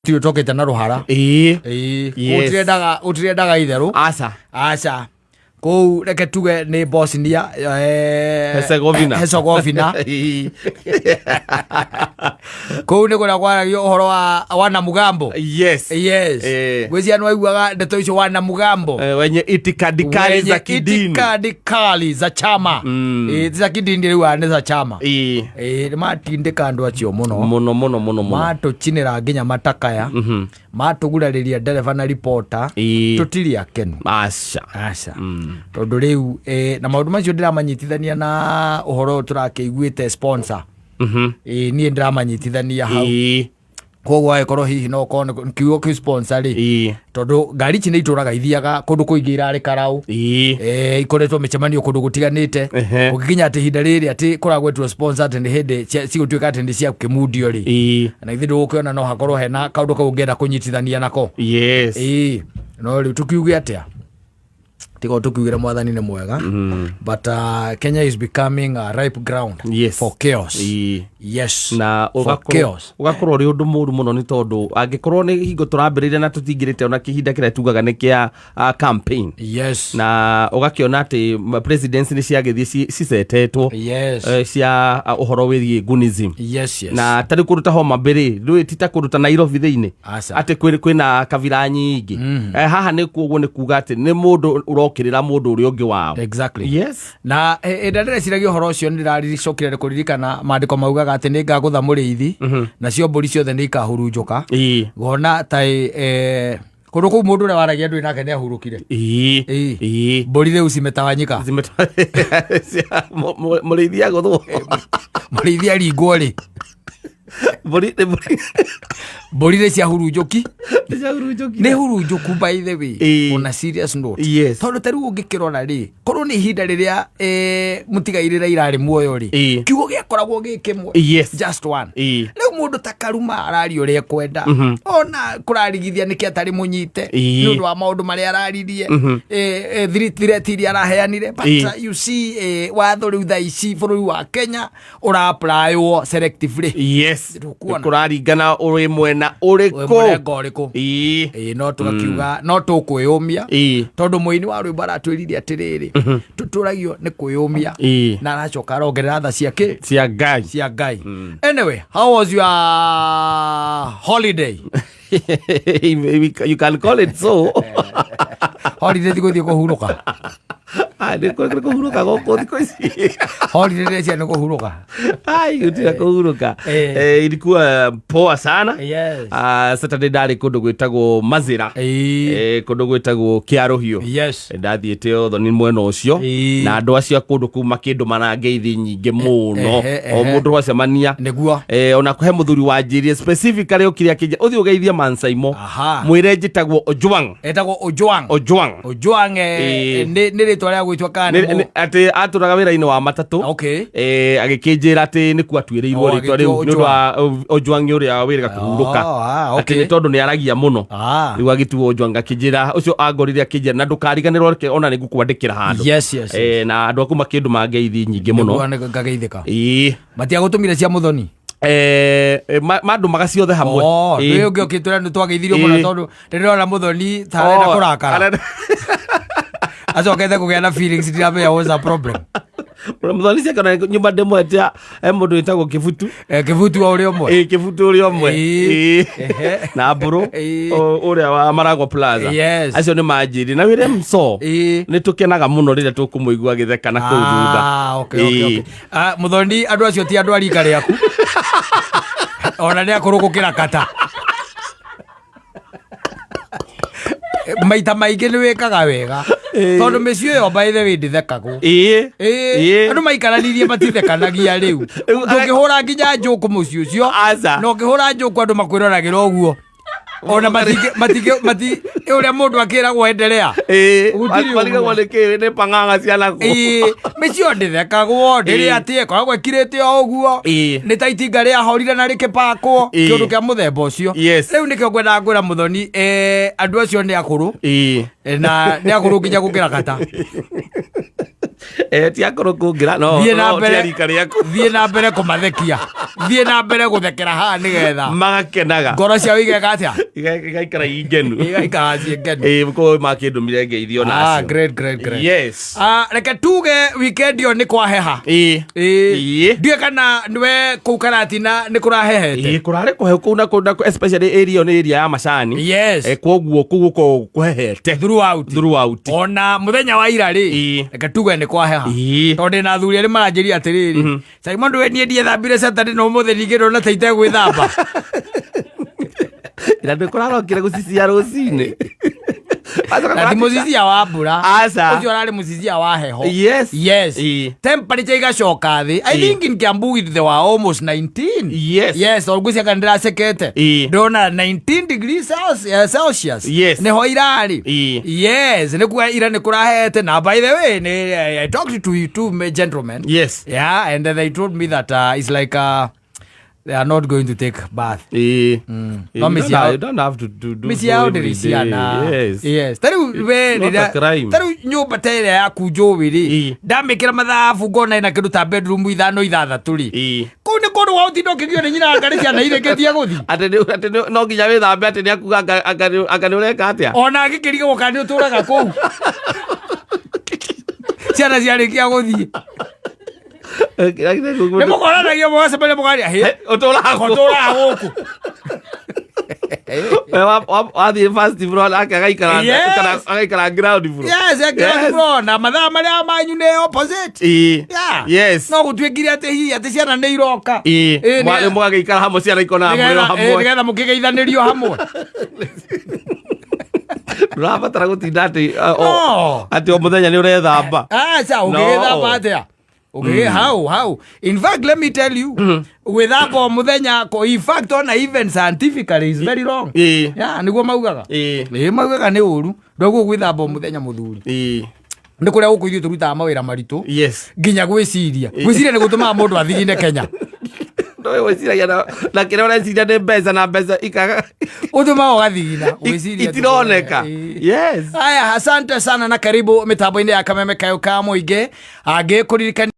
Gũtirĩ ũtokĩte na rũhara. Ĩĩ. Ĩĩ. Yes. Gũtirĩ endaga itherũ. Aca. Aca, kũu reke tuge nĩ Bosnia, Herzegovina. Herzegovina. Kũu nĩ kũrĩa kwaragio ũhoro wa wanamugambo. Yes. Ngwĩciria nĩ waiguaga ndeto icio, wanamugambo. Wenye itikadi kali wenye za kidini. Itikadi kali za chama. Ti za kidini rĩu, nĩ za chama. Nĩ matindĩka andũ acio mũno. Mũno mũno mũno mũno. Matũcinĩra nginya matakaya, matũgurarĩria ndereba na ripota. Tũtirĩ akenu. Aca. Aca, tondũ rĩu na maũndũ macio ndĩramanyitithania na ũhoro ũyũ tũrakĩiguĩte sponsor. Niĩ ndĩramanyitithania hau. Koguo agĩkorwo hihi no ũkorwo nĩ kiugo kĩu sponsor rĩ, tondũ ngari ici nĩ itũraga ithiaga kũndũ kũingĩ, irarĩ karaũ. Ikoretwo mĩcemanio kũndũ gũtiganĩte. Ũgĩkinya atĩ ihinda rĩrĩ atĩ kũragwetwo sponsor, atĩ nĩ hĩndĩ cigũtuĩka atĩ nĩ cia kĩmundio rĩ, na ithuĩ ndũgũkĩona no hakorwo hena kaũndũ kau ũngĩenda kũnyitithania nako. No rĩu tũkiuge atĩa tiga tũkiugĩre Mwathani nĩ mwega? But Kenya is becoming a ripe ground for chaos. Yes, Na for ũgakorwo chaos. Ũgakorwo ũrĩ ũndũ mũru mũno, nĩ tondũ angĩkorwo nĩ hingo tũrambĩrĩria na tũtingĩrĩte ona kĩhinda kĩrĩa tugaga nĩ kĩa campaign, na ũgakĩona atĩ presidency nĩ ciagĩthiĩ cicetetwo cia ũhoro wĩgiĩ gunism. Na tarĩ kũndũ ta Homa Bay rĩ, ndũĩ ti ta kũndũ ta Nairobi thĩinĩ Aca. atĩ kwĩna kabira nyingĩ. Haha nĩ kuoguo nĩ kuga atĩ nĩ mũndũ ũrokĩrĩra mũndũ ũrĩa ũngĩ wao. Na hĩndĩ ĩrĩa ndĩreciragia ũhoro ũcio, nĩ ndĩracokire nĩ kũririkana maandĩko maugaga atĩ nĩ ngagũtha mũrĩithi, nacio mbũri ciothe nĩ ikahurunjũka. Ngona ta kũndũ kũu mũndũ ũrĩa waragia ndũĩ nake nĩ ahurũkire. Mbũri rĩu cimetawanyika. Mũrĩithi agũthwo. Mũrĩithi aringwo rĩ. Mbũri nĩ mbũri. Mbũri nĩ ciahurunjũki. Nĩ ciahurunjũkire. Nĩ hurunjũku, by the way. On a serious note, tondũ ta rĩu ũngĩkĩrora rĩ, korwo nĩ ihinda rĩrĩa mũtigairĩ Raila arĩ muoyo rĩ, kiugo gĩakoragwo gĩ kĩmwe. Just one. Rĩu mũndũ ta Karuma araria ũrĩa ekwenda, ona kũrarigithia nĩkĩ atarĩ mũnyite nĩ ũndũ wa maũndũ marĩa araririe, threat iria araheanire. But you see, watho rĩu thaa ici bũrũri wa Kenya ũra-applywo selectively. Ndũkuona. Kũraringana ũrĩ mwena Wĩ ũrĩkũ. mũrengo ũrĩkũ. No tũgakiuga no tũkwĩyũmia, tondũ mũini wa rwĩmbo aratwĩrire atĩrĩrĩ, tũtũragio nĩ kwĩyũmia, na aracoka arongerera tha cia kĩ? Cia Ngai. Cia Ngai. Anyway, how was your holiday? You can call it so. Holiday ti gũthiĩ kũhurũka? Ah, nĩ kũhurũka gũkũ thikũ ici. Holiday ndĩcia nĩ kũhurũka. Ai, gũtirĩ kũhurũka. Ilikuwa poa sana. Ah, Saturday ndarĩ kũndũ gwĩtagwo Mazĩra. Kũndũ gwĩtagwo Kĩarũhiũ. Ndathiĩte ũthoni mwena ũcio, na andũ acio a kũndũ kũu makĩndũmana ngeithi nyingĩ mũno. O mũndũ twacemania. Ona he mũthuri wanjĩrire specifically, okire akĩnjĩra, ũthiĩ ũgeithie Mansaimo, mwĩre njĩtagwo Ojwang. Etagwo Ojwang. Ojwang. Ojwang. Nĩ rĩtwa rĩa gwĩtwa kana nĩ Atĩ atũraga wĩra-inĩ wa matatũ. Agĩkĩnjĩra atĩ nĩkuo atuĩrĩirwo Oh, rĩtwa rĩu agĩtuo nĩ ũndũ wa Ojwang ũrĩa wĩrĩga kũhurũka. Oh, ah, Atĩ nĩ tondũ nĩ aragia mũno. Rĩu agĩtuo Ojwang. Akĩnjĩra ũcio angorire akĩnjĩra, na ndũkariganĩrwo, reke ona nĩ ngũkwandĩkĩra handũ. Na andũ aku makĩndũma ngeithi nyingĩ mũno. Nĩguo ngageithĩka. Matiagũtũmire cia mũthoni? Mandũmaga ciothe hamwe. Oh, ndũĩ ũngĩ ũkĩtwĩra nĩ twageithirio mũno, tondũ ndĩrona mũthoni ta arenda Oh, kũrakara, acokete kũgĩa na feelings, ndiramenya what's the problem. Mũthoni ciake ona nyũmba ndĩmwetia he mũndũ wĩtagwo Kĩbutu. Kĩbutu o ũrĩa ũmwe. Kĩbutu ũrĩa ũmwe. Na mbũrũ ũrĩa wa Maragwa Plaza. Acio nĩ manjĩrire na wĩre mso nĩ tũkenaga mũno rĩrĩa tũkũmũigua agĩtheka na kũu thutha. Ah, okay. Ah, mũthoni, andũ acio ti andũ a rika rĩaku, ona nĩ akũrũ gũkĩra kata. Maita maingĩ nĩ wĩkaga wega, tondũ mĩciĩ ĩyo, by the way, ndĩthekagwo. Andũ maikaranirie matithekanagia rĩu. Ndũngĩhũra nginya njũkũ mũciĩ ũcio. Aca. Na ũngĩhũra njũkũ, andũ makwĩroragĩra ũguo, ona matingĩ matingĩ mati ũrĩa mũndũ akĩragwo endelea. Gũtirĩ Marigagwo ũguo. nĩ kĩ nĩ pang'ang'a cianakũ. Mĩciĩ ĩyo ndĩthekagwo, ndĩrĩ atĩ ĩkoragwo ĩkirĩte o ũguo. Nĩ ta itinga rĩahorire na rĩkĩpakwo, kĩũndũ kĩa mũthemba ũcio. Rĩu nĩkĩo ngwendaga kwĩra mũthoni, andũ acio nĩ akũrũ. Na nĩ akũrũ nginya gũkĩra kata. Eh, ti akũrũ kũngĩra no Thiĩ na no, mbere. ti a rika rĩaku. Thiĩ na mbere kũmathekia, thiĩ na mbere gũthekera haha nĩgetha Magakenaga. Ngoro ciao igeka atĩa? Igaikara i ngenu. Igaikara ciĩ ngenu. Ĩĩ, kũu makĩndũmire ngeithio nacio. Great, great, great. Yes. Ah, reke tuge weekend ĩyo nĩ kwaheha. Ĩĩ. Ĩĩ. Ĩĩ. Ndiũĩ kana nĩwe kũu Karatina nĩ kũrahehete. Ĩĩ, kũrarĩ kũhehu kũu na kũu especially area ĩyo nĩ area ya macani. Yes. Eh, kwoguo kũu gũkoragwo kũhehete Throughout. Throughout. Ona mũthenya wa ira rĩ, Ĩĩ. reke tuge nĩ kwaheha. Ĩĩ. Tondũ ndĩna athuri erĩ maranjĩria atĩrĩrĩ, Simon, ndũĩ niĩ ndiethambire Saturday na ũmũthĩ ningĩ ndona ta itegwĩthamba. Na nĩ kũrarokire gũcicia rũcinĩ. Na ti mũcicia wa mbura. Aca. Ũcio ũrarĩ mũcicia wa heho. Yes. Yes. Ĩĩ. Temperature igacoka thĩ. I Ĩĩ. think in Kiambu they were almost 19. Yes. Yes, tondũ ngwĩciria kana ndĩracekete. Ĩĩ. Ndĩrona 19 degrees Celsius. Yes. Nĩho irarĩ. Ĩĩ. Yes, nĩ kuga ira nĩ kũrahete na by the way nĩ, I talked to two gentlemen. Yes. Yeah, and they told me that it's like they are not going to take bath. Ĩĩ. No You mĩciĩ don't yao- you don't have to do mĩciĩ so yao every ndĩrĩ day. ciana. Yes. Yes. Ta rĩu we It's not a crime. ta rĩu nyũmba ta ĩrĩa yaku njũĩ rĩ, Ĩĩ. ndamĩkĩra mathabu ngona ĩna kĩndũ ta bedroom ithano ithathatũ rĩ, Ĩĩ. Kũu nĩ kũndũ gwa gũtinda ũkĩgio nĩ nyina anga nĩ ciana irĩkĩtie gũthiĩ. Atĩ no nginya wĩthambe atĩ nĩ akuga anga nĩ ũreka atĩa. Ona angĩkĩrigwo kana nĩ ũtũraga kũu ciana ciarĩkia gũthiĩ, nĩ mũkoranagia mũgacemania mũkaria hĩ, Ũtũraga kũ? ũtũraga gũkũ. We wathiĩ first floor nake agaikara Yes. agaikara ground floor. Yes, ground Yes. floor, na mathaa marĩa manyu nĩ opposite. Ĩĩ. Yeah. Yes. No gũtuĩkire atĩ hihi atĩ ciana nĩ iroka. Ĩĩ. Ĩĩ, Mũgagĩikara hamwe ciana ikona mũrĩo hamwe. Nĩgetha mũkĩgeithanĩrio hamwe. Ndũrabatara gũtinda atĩ No. atĩ o mũthenya nĩ ũrethamba. Aca, ũngĩgĩthamba atĩa? Ũngĩgĩ how in fact, let me tell you, gwĩthamba o mũthenya in fact ona even scientifically is very wrong. Yeah, nĩguo maugaga. Ĩĩ, maugaga nĩ ũru ndoguo gwĩthamba o mũthenya, mũthuri. Nĩ kũrĩa gũkũ ithuĩ tũrutaga mawĩra maritũ. Nginya gwĩciria nĩ gũtũmaga mũndũ athigine Kenya. Ndũĩ gwĩciragia na kĩrĩa ũreciria nĩ mbeca na mbeca ikaga Ũtũmaga ũgathigina gwĩciria. Itironeka. Ĩĩ. Yes. Haya, asante sana na karibu mitambo-inĩ ya Kameme Kayo ka Mũingĩ angĩ kũririkania.